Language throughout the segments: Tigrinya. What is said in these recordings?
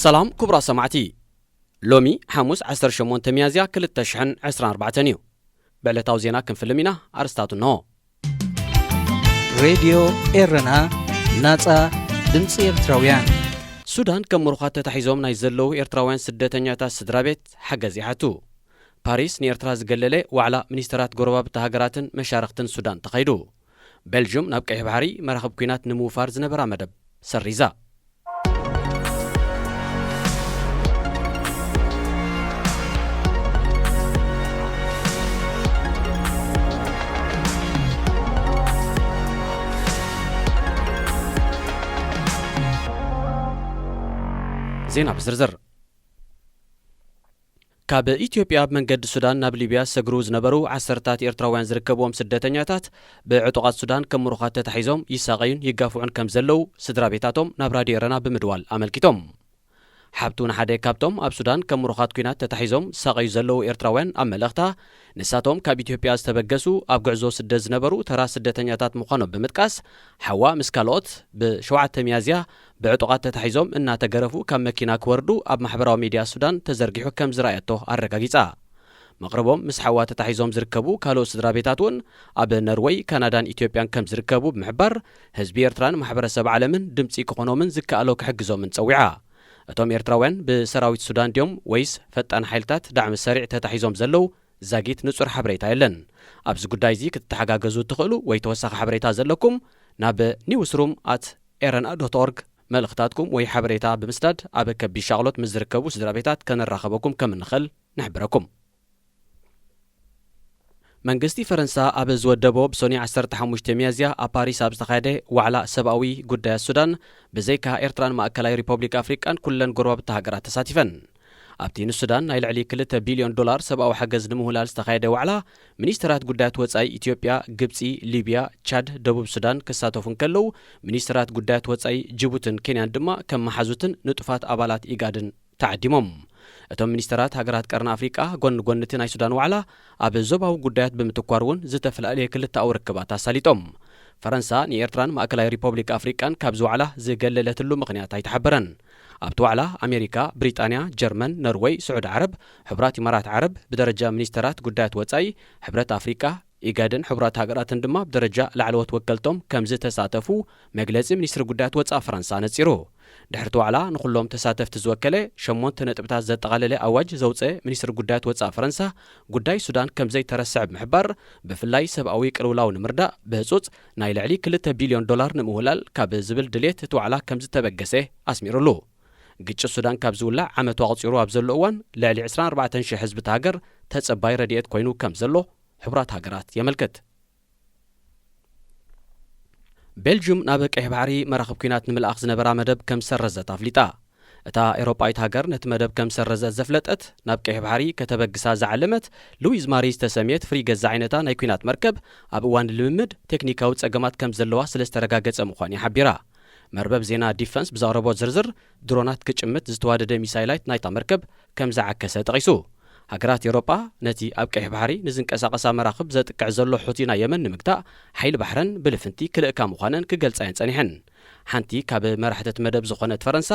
ሰላም ክቡራት ሰማዕቲ፣ ሎሚ ሓሙስ ዓሰርተ ሸሞንተ ሚያዝያ ክልተ ሽሕን ዕስራን ኣርባዕተን እዩ። ብዕለታዊ ዜና ክንፍልም ኢና። ኣርስታቱ እንሆ። ሬድዮ ኤረና፣ ናጻ ድምጺ ኤርትራውያን። ሱዳን ከም ምሩኻት ተታሒዞም ናይ ዘለዉ ኤርትራውያን ስደተኛታት ስድራ ቤት ሓገዝ ይሓቱ። ፓሪስ ንኤርትራ ዝገለለ ዋዕላ ሚኒስተራት ጎረባብቲ ሃገራትን መሻርኽትን ሱዳን ተኻይዱ። ቤልጅዩም ናብ ቀይሕ ባሕሪ መራኽብ ኲናት ንምውፋር ዝነበራ መደብ ሰሪዛ። ዜና ብዝርዝር። ካብ ኢትዮጵያ ብመንገዲ ሱዳን ናብ ሊብያ ዝሰግሩ ዝነበሩ ዓሰርታት ኤርትራውያን ዝርከብዎም ስደተኛታት ብዕጡቓት ሱዳን ከም ምሩኻት ተታሒዞም ይሳቐዩን ይጋፍዑን ከም ዘለዉ ስድራ ቤታቶም ናብ ራድዮ ኤረና ብምድዋል ኣመልኪቶም። ሓብቱ ንሓደ ካብቶም ኣብ ሱዳን ከም ምሩኻት ኲናት ተታሒዞም ዝሳቐዩ ዘለዉ ኤርትራውያን ኣብ መልእኽታ፣ ንሳቶም ካብ ኢትዮጵያ ዝተበገሱ ኣብ ጉዕዞ ስደት ዝነበሩ ተራ ስደተኛታት ምዃኖም ብምጥቃስ፣ ሓዋ ምስ ካልኦት ብሸውዓተ ሚያዝያ ብዕጡቓት ተታሒዞም እናተገረፉ ካብ መኪና ክወርዱ ኣብ ማሕበራዊ ሚድያ ሱዳን ተዘርጊሑ ከም ዝረኣየቶ ኣረጋጊጻ። መቕርቦም ምስ ሓዋ ተታሒዞም ዝርከቡ ካልኦት ስድራ ቤታት እውን ኣብ ነርወይ፣ ካናዳን ኢትዮጵያን ከም ዝርከቡ ብምሕባር፣ ህዝቢ ኤርትራን ማሕበረሰብ ዓለምን ድምጺ ክኾኖምን ዝከኣሎ ክሕግዞምን ጸዊዓ። እቶም ኤርትራውያን ብሰራዊት ሱዳን ድዮም ወይስ ፈጣን ሓይልታት ዳዕሚ ሰሪዕ ተታሒዞም ዘለዉ ዛጊት ንጹር ሓበሬታ የለን። ኣብዚ ጉዳይ እዚ ክትተሓጋገዙ እትኽእሉ ወይ ተወሳኺ ሓበሬታ ዘለኩም ናብ ኒውስሩም ኣት ኤረና ዶት ኦርግ መልእኽታትኩም ወይ ሓበሬታ ብምስዳድ ኣብ ከቢድ ሻቕሎት ምስ ዝርከቡ ስድራ ቤታት ከነራኸበኩም ከም እንኽእል ንሕብረኩም። መንግስቲ ፈረንሳ ኣብ ዝወደቦ ብሶኒ ዓሰርተ ሓሙሽተ ሚያዝያ ኣብ ፓሪስ ኣብ ዝተኻየደ ዋዕላ ሰብኣዊ ጉዳያት ሱዳን ብዘይካ ኤርትራን ማእከላይ ሪፖብሊክ ኣፍሪቃን ኩለን ጎረባብቲ ሃገራት ተሳቲፈን። ኣብቲ ንሱዳን ናይ ልዕሊ ክልተ ቢልዮን ዶላር ሰብኣዊ ሓገዝ ንምውህላል ዝተኻየደ ዋዕላ፣ ሚኒስተራት ጉዳያት ወጻኢ ኢትዮጵያ፣ ግብጺ፣ ሊብያ፣ ቻድ፣ ደቡብ ሱዳን ክሳተፉ እንከለዉ፣ ሚኒስተራት ጉዳያት ወጻኢ ጅቡትን ኬንያን ድማ ከም መሓዙትን ንጡፋት ኣባላት ኢጋድን ተዓዲሞም። እቶም ሚኒስተራት ሃገራት ቀርኒ ኣፍሪቃ ጎኒ ጎኒ እቲ ናይ ሱዳን ዋዕላ ኣብ ዞባዊ ጉዳያት ብምትኳር እውን ዝተፈላለየ ክልተኣዊ ርክባት ኣሳሊጦም። ፈረንሳ ንኤርትራን ማእከላይ ሪፖብሊክ ኣፍሪቃን ካብዚ ዋዕላ ዝገለለትሉ ምኽንያት ኣይተሓበረን። ኣብቲ ዋዕላ ኣሜሪካ፣ ብሪጣንያ፣ ጀርመን፣ ኖርወይ፣ ስዑዲ ዓረብ፣ ሕቡራት ኢማራት ዓረብ ብደረጃ ሚኒስተራት ጉዳያት ወጻኢ፣ ሕብረት ኣፍሪቃ፣ ኢጋድን ሕቡራት ሃገራትን ድማ ብደረጃ ላዕለዎት ወከልቶም ከም ዝተሳተፉ መግለጺ ሚኒስትሪ ጉዳያት ወጻኢ ፈረንሳ ኣነጺሩ። ድሕሪ እቲ ዋዕላ ንኹሎም ተሳተፍቲ ዝወከለ ሸሞንተ ነጥብታት ዘጠቓለለ ኣዋጅ ዘውጸ ሚኒስትሪ ጉዳያት ወጻኢ ፈረንሳ፣ ጉዳይ ሱዳን ከም ዘይተረስዕ ብምሕባር፣ ብፍላይ ሰብኣዊ ቅልውላው ንምርዳእ ብህጹጽ ናይ ልዕሊ ክልተ ቢልዮን ዶላር ንምውህላል ካብ ዝብል ድሌት እቲ ዋዕላ ከም ዝተበገሰ ኣስሚሩሉ። ግጭት ሱዳን ካብ ዝውላዕ ዓመቱ ኣቑጺሩ ኣብ ዘሎ እዋን፣ ልዕሊ ዕስራን ኣርባዕተን ሽሕ ህዝቢ እታ ሃገር ተጸባይ ረድኤት ኮይኑ ከም ዘሎ ሕቡራት ሃገራት የመልክት። ቤልጅዩም ናብ ቀይሕ ባሕሪ መራኽብ ኲናት ንምልኣኽ ዝነበራ መደብ ከም ዝሰረዘት ኣፍሊጣ። እታ ኤውሮጳዊት ሃገር ነቲ መደብ ከም ዝሰረዘት ዘፍለጠት፣ ናብ ቀይሕ ባሕሪ ከተበግሳ ዝዓለመት ሉዊዝ ማሪ ዝተሰምየት ፍሪገት ዝዓይነታ ናይ ኲናት መርከብ፣ ኣብ እዋን ልምምድ ቴክኒካዊ ጸገማት ከም ዘለዋ ስለ ዝተረጋገጸ ምዃኑ እያ ሓቢራ። መርበብ ዜና ዲፈንስ ብዘቕረቦ ዝርዝር፣ ድሮናት ክጭምት ዝተዋደደ ሚሳይላት ናይታ መርከብ ከም ዝዓከሰ ጠቒሱ። ሃገራት ኤውሮጳ ነቲ ኣብ ቀይሕ ባሕሪ ንዝንቀሳቐሳ መራኽብ ዘጥቅዕ ዘሎ ሑቲ ናይ የመን ንምግታእ፣ ሓይሊ ባሕረን ብልፍንቲ ክልእካ ምዃነን ክገልጻ እየን ጸኒሐን። ሓንቲ ካብ መራሕቲ እቲ መደብ ዝኾነት ፈረንሳ፣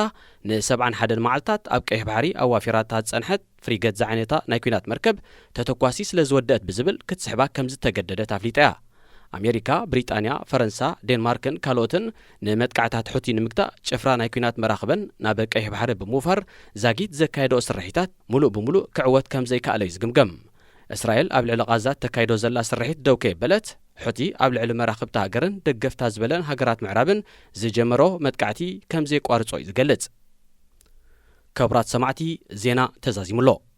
ንሰብዓን ሓደን መዓልታት ኣብ ቀይሕ ባሕሪ ኣዋፊራታ ዝጸንሐት ፍሪገት ዝዓይነታ ናይ ኲናት መርከብ፣ ተተኳሲ ስለ ዝወደአት ብዝብል ክትስሕባ ከም ዝተገደደት ኣፍሊጣ እያ። ኣሜሪካ፣ ብሪጣንያ፣ ፈረንሳ፣ ዴንማርክን ካልኦትን ንመጥቃዕታት ሑቲ ንምግታእ ጭፍራ ናይ ኲናት መራኽበን ናብ ቀይሕ ባሕሪ ብምውፋር ዛጊት ዘካየደኦ ስርሒታት፣ ምሉእ ብምሉእ ክዕወት ከም ዘይከኣለ እዩ ዝግምገም። እስራኤል ኣብ ልዕሊ ቓዛ እተካይዶ ዘላ ስርሒት ደው ከየበለት፣ ሑቲ ኣብ ልዕሊ መራኽብቲ ሃገርን ደገፍታ ዝበለን ሃገራት ምዕራብን ዝጀመሮ መጥቃዕቲ ከም ዘየቋርጾ እዩ ዝገልጽ። ክቡራት ሰማዕቲ፣ ዜና ተዛዚሙ ኣሎ።